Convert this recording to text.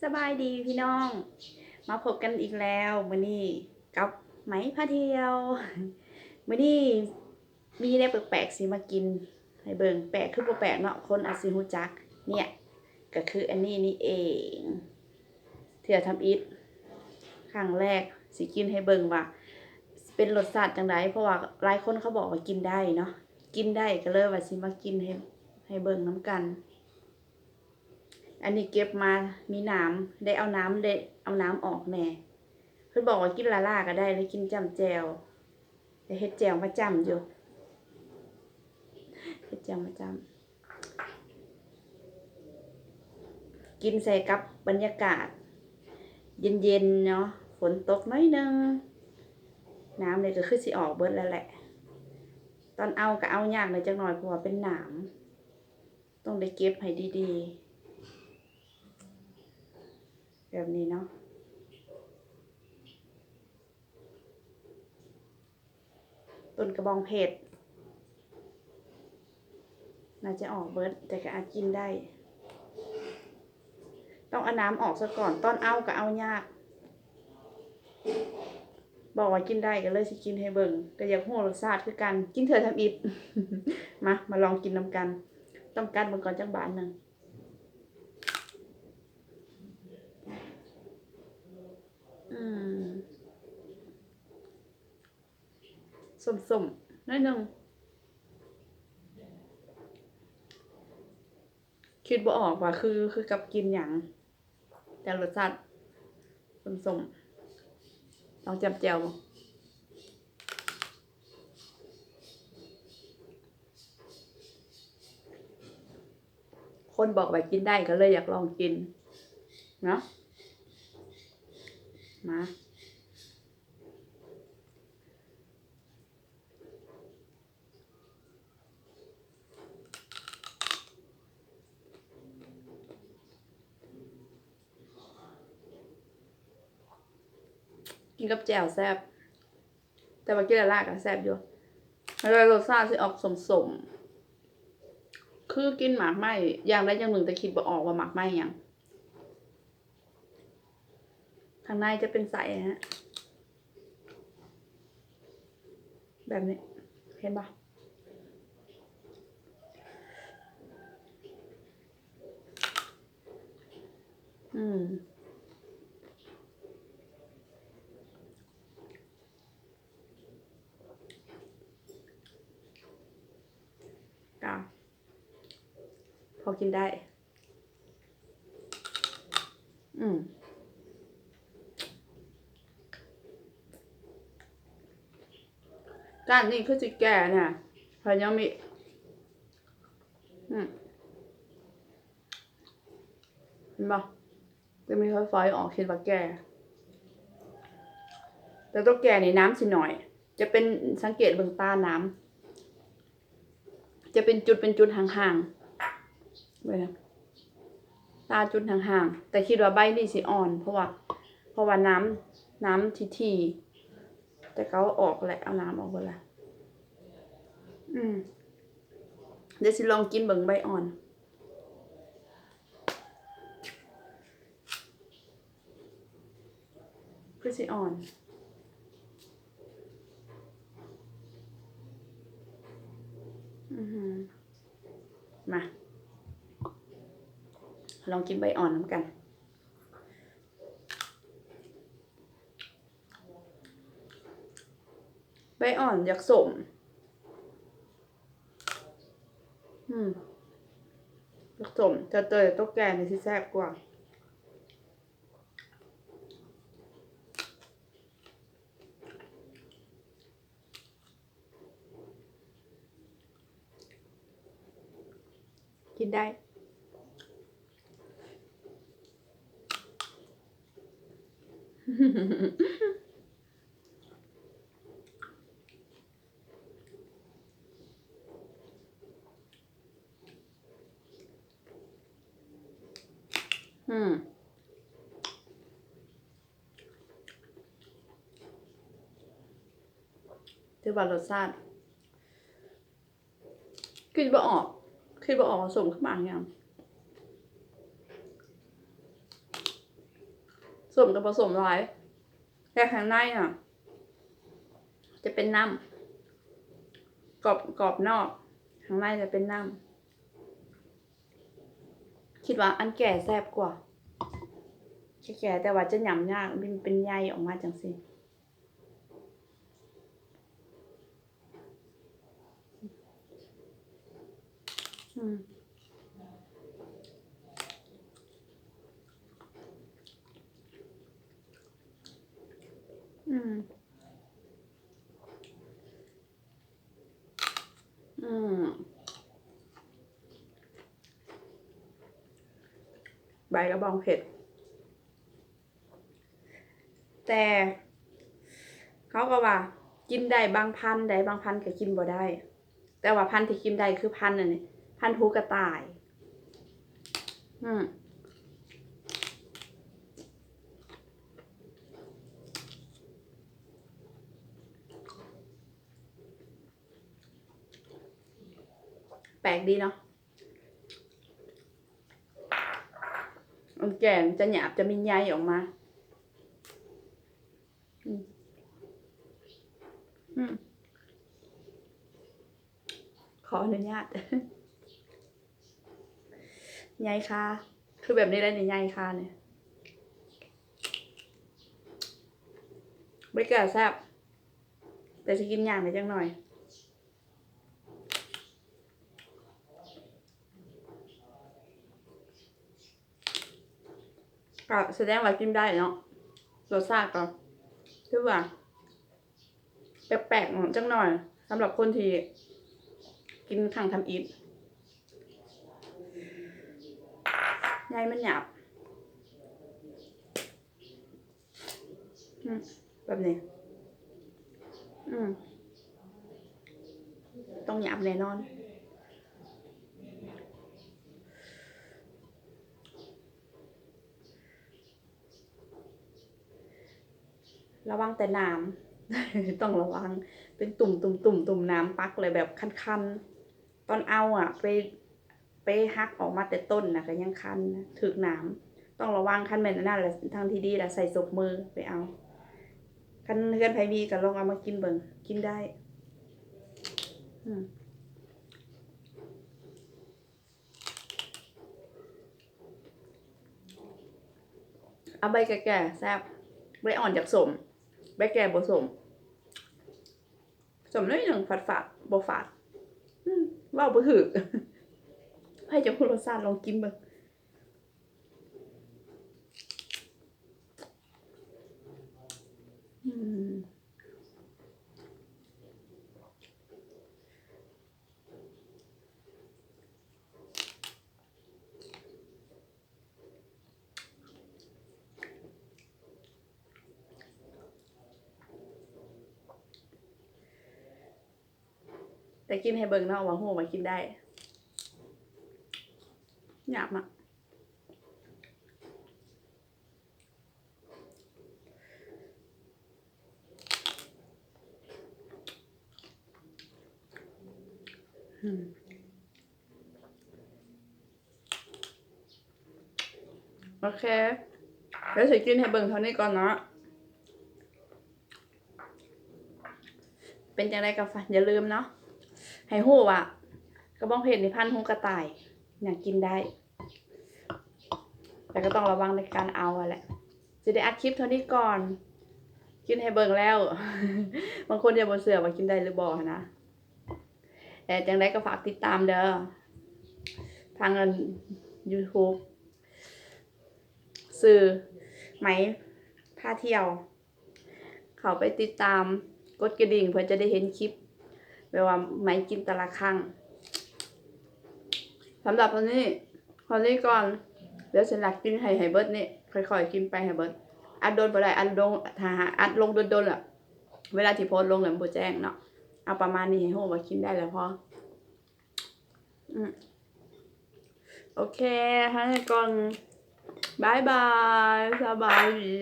ສະບາຍດີພີ່ນ້ອງ ມາພົບກັນອີກແລ້ວມື້ນີ້ກັບໄມພາທ່ຽວ. ມື້ນີ້ມີແນວແປກໆຊິມາກິນໃຫ້ເບິ່ງ. ແປກຄືບໍ່ແປກເນາະ ຄົນອາດຊິຮູ້ຈັກ. ເນີ້ຍ ກໍຄືອັນນີ້ນີ້ເອງ ເທື່ອທຳອິດ ຄັ້ງແລກ ຊິກິນໃຫ້ເບິ່ງວ່າເປັນລົດຊາດຈັ່ງໃດ ເພາະວ່າຫຼາຍຄົນເຂົາບອກວ່າກິນໄດ້ເນາະ ກິນໄດ້ ກໍເລີຍວ່າຊິມາກິນໃຫ້ ໃຫ້ເບິ່ງນຳກັນ. ອັນນີ້ເກັບມາມີນ້ຳ ໄດ້ເອົານ້ຳ ໄດ້ເອົານ້ຳອອກແດ່. ເພິ່ນບອກວ່າກິນລ້າໆກໍໄດ້ ຫຼືກິນຈ້ຳແຈ່ວ ໄດ້ເຮັດແຈ່ວມາຈ້ຳຢູ່ ເຮັດແຈ່ວມາຈ້ຳ ກິນໃສ່ກັບບັນຍາກາດເຢັນໆເນາະ ຝົນຕົກໜ້ອຍໜຶ່ງ ນ້ຳນີ້ກໍຄືຊິອອກເບິດແລ້ວແຫຼະ. ຕອນເອົາກໍເອົາຍາກໜ້ອຍຈັກໜ້ອຍ ເພາະວ່າເປັນນ້ຳ ຕ້ອງໄດ້ເກັບໃຫ້ດີໆ ແບບນີ້ເນາະ. ຕົ້ນກະບອງເຜັດ ໜ້າຈະອອກເບິດ ແຕ່ກໍອາດກິນໄດ້. ຕ້ອງເອົານ້ຳອອກຊະກ່ອນ ຕອນເອົາກໍເອົາຍາກ. ບອກວ່າກິນໄດ້ ກໍເລີຍຊິກິນໃຫ້ເບິ່ງ ກໍຢາກຮູ້ລົດຊາດຄືກັນ ກິນເທື່ອທຳອິດ. ມາ ມາລອງກິນນຳກັນ. ຕ້ອງກັດເບິ່ງກ່ອນຈັກບາດໜຶ່ງ. ອືມ ສົ້ມໆ ໜ້ອຍໜຶ່ງ ຄິດບໍ່ອອກວ່າຄື ຄືກັບກິນຫຍັງ ແຕ່ລົດຊາດສົ້ມໆ. ລອງຈ້ຳແຈ່ວເບິ່ງ. ຄົນບອກວ່າກິນໄດ້ ກໍເລີຍຢາກລອງກິນເນາະ. ມາ ກິນກັບແຈ່ວແຊບ. ແຕ່ວ່າກິນຫຼ້າໆກໍແຊບຢູ່ ແລ້ວລົດຊາດຊິອອກສົ້ມໆ ຄືກິນໝາກໄມ້ຢ່າງໃດຢ່າງໜຶ່ງ ແຕ່ຄິດບໍ່ອອກວ່າໝາກໄມ້ຫຍັງ. ຂ້າງໃນຈະເປັນໃສນະ ແບບນີ້ ເຫັນບໍ່? ອືມ ກໍພໍກິນໄດ້. ອືມ ກ້ານນີ້ຄືຊິແກ່ນະ ເພິ່ນຍັງມີ ອືມ ເຫັນບໍ່? ຈະມີຝອຍໆອອກ ຄິດວ່າແກ່ ແຕ່ຕົວແກ່ນີ້ນ້ຳຊິໜ້ອຍ ຈະເປັນ ສັງເກດເບິ່ງຕານ້ຳ ຈະເປັນຈຸດເປັນຈຸດຫ່າງໆ ເບິ່ງນະ ຕາຈຸດຫ່າງໆ ແຕ່ຄິດວ່າໃບນີ້ຊິອ່ອນ ເພາະວ່າ ເພາະວ່ານ້ຳ ນ້ຳຖີ່ໆ ແຕ່ເຂົາເອົາອອກແຫຼະ ເອົານ້ຳອອກເບິດລະ. ອືມ ດຽວຊິລອງກິນເບິ່ງໃບອ່ອນ. ຄືຊິອ່ອນ ອື ມາ ລອງກິນໃບອ່ອນນຳກັນ. ໃບອ່ອນຢາກສົ້ມ ອືມ ຢາກສົ້ມ ແຕ່ຕົວ ຕົວແກ່ນີ້ຊິແຊບກວ່າ. ກິນໄດ້. ອືມ ຖືວ່າລົດຊາດ ຄິດບໍ່ອອກ ຄິດບໍ່ອອກວ່າສົ້ມຄືໝາກຫຍັງ. ສົ້ມກໍບໍ່ສົ້ມຫຼາຍ ແຕ່ຂ້າງໃນນະຈະເປັນນ້ຳ ກອບ ກອບນອກ ຂ້າງໃນຈະເປັນນ້ຳ. ຄິດວ່າອັນແກ່ແຊບກວ່າ ແກ່ ແຕ່ວ່າຈະຫຍ້ຳຍາກ ມັນເປັນໃຍອອກມາຈັ່ງຊີ້. ອືມ ອືມ ອືມ ໃບກະບອງເຜັດ. ແຕ່ເຂົາກໍວ່າກິນໄດ້ບາງພັນໃດ ບາງພັນກໍກິນບໍ່ໄດ້ ແຕ່ວ່າພັນທີ່ກິນໄດ້ຄືພັນອັນນີ້ ພັນຫູກະຕ່າຍ. ອືມ ແປກດີເນາະ. ອັນແກ່ຈະຫຍາບ ຈະມີໃຍອອກມາ. ອືມ ອືມ ຂໍອະນຸຍາດ ໃຍຄ່າ ຄືແບບນີ້ແຫຼະນີ້ ໃຍຄ່ານີ້. ໃບແກ່ແຊບ ແຕ່ຊິກິນຍາກແດ່ຈັກໜ້ອຍ. ກະສະແດງວ່າກິນໄດ້ເນາະ ລົດຊາດກໍຖືວ່າແປກໆເນາະ ຈັກໜ້ອຍ ສຳລັບຄົນທີ່ກິນຄັ້ງທຳອິດ. ໃຍມັນຫຍາບ. ອືມ ແບບນີ້ ອືມ ຕ້ອງຫຍາບແນ່ນອນ. ລະວັງແຕ່ໜາມ ຕ້ອງລະວັງ ເປັນຕຸ່ມໆໆ ຕຸ່ມໜາມ ປັກແລ້ວແບບຄັນໆ. ຕອນເອົາອະ ໄປ ໄປຫັກອອກມາແຕ່ຕົ້ນນະ ກະຍັງຄັນ ຖືກໜາມ. ຕ້ອງລະວັງ ຄັນແມ່ນອັນນັ້ນລະ ທາງທີ່ດີລະໃສ່ສົບມືໄປເອົາ. ຄັນເຮືອນໃຜມີກະລອງເອົາມາກິນເບິ່ງ ກິນໄດ້. ອືມ ເອົາໃບແກ່ໆແຊບ ໃບອ່ອນຢາກສົ້ມ ໃບແກ່ບໍ່ສົ້ມ. ສົ້ມໜ້ອຍໜຶ່ງ ຝາດໆ ບໍ່ຝາດ. ອືມ ເວົ້າບໍ່ຖືກ ໃຜຈະຮູ້ລົດຊາດ ລອງກິນເບິ່ງ. ອືມ ແຕ່ກິນໃຫ້ເບິ່ງເນາະ ວ່າຮູ້ວ່າກິນໄດ້. ຫຍາບມາກ. ອືມ ໂອເຄ ດຽວຊິກິນໃຫ້ເບິ່ງເທົ່ານີ້ກ່ອນເນາະ. ເປັນຈັ່ງໃດກໍຝາກ ຢ່າລືມເນາະ ໃຫ້ຮູ້ວ່າກະບອງເຜັດນີ້ພັນຫູກະຕ່າຍ ຫຍັງກິນໄດ້ ແຕ່ກໍຕ້ອງລະວັງໃນການເອົາຫັ້ນແຫຼະ. ຊິໄດ້ອັດຄລິບເທົ່ານີ້ກ່ອນ ກິນໃຫ້ເບິ່ງແລ້ວ ບາງຄົນຍັງບໍ່ເຊື່ອວ່າກິນໄດ້ຫຼືບໍ່ຫັ້ນນະ. ແຕ່ຈັ່ງໃດກໍຝາກຕິດຕາມເດີ ທາງອັນ YouTube ຊື່ ໄມພາທ່ຽວ ເຂົ້າໄປຕິດຕາມ ກົດກະດິ່ງ ເພື່ອຈະໄດ້ເຫັນຄລິບ ແບບວ່າໄມກິນແຕ່ລະຄັ້ງ. ສຳລັບຕອນນີ້ ເທົ່ານີ້ກ່ອນ ດຽວຊິລັກກິນໃຫ້ ໃຫ້ເບິດນີ້ ຄ່ອຍໆກິນໄປໃຫ້ເບິດ. ອັດດົນບໍ່ໄດ້ ອັດລົງ ຖ້າຫາກອັດລົງດົນໆລະ ເວລາທີ່ໂພສລົງລະມັນບໍ່ແຈ້ງເນາະ. ເອົາປະມານນີ້ ໃຫ້ຮູ້ວ່າກິນໄດ້ລະພໍ. ອືມ ໂອເຄ ເທົ່ານີ້ກ່ອນ ບາຍບາຍ ສະບາຍດີ.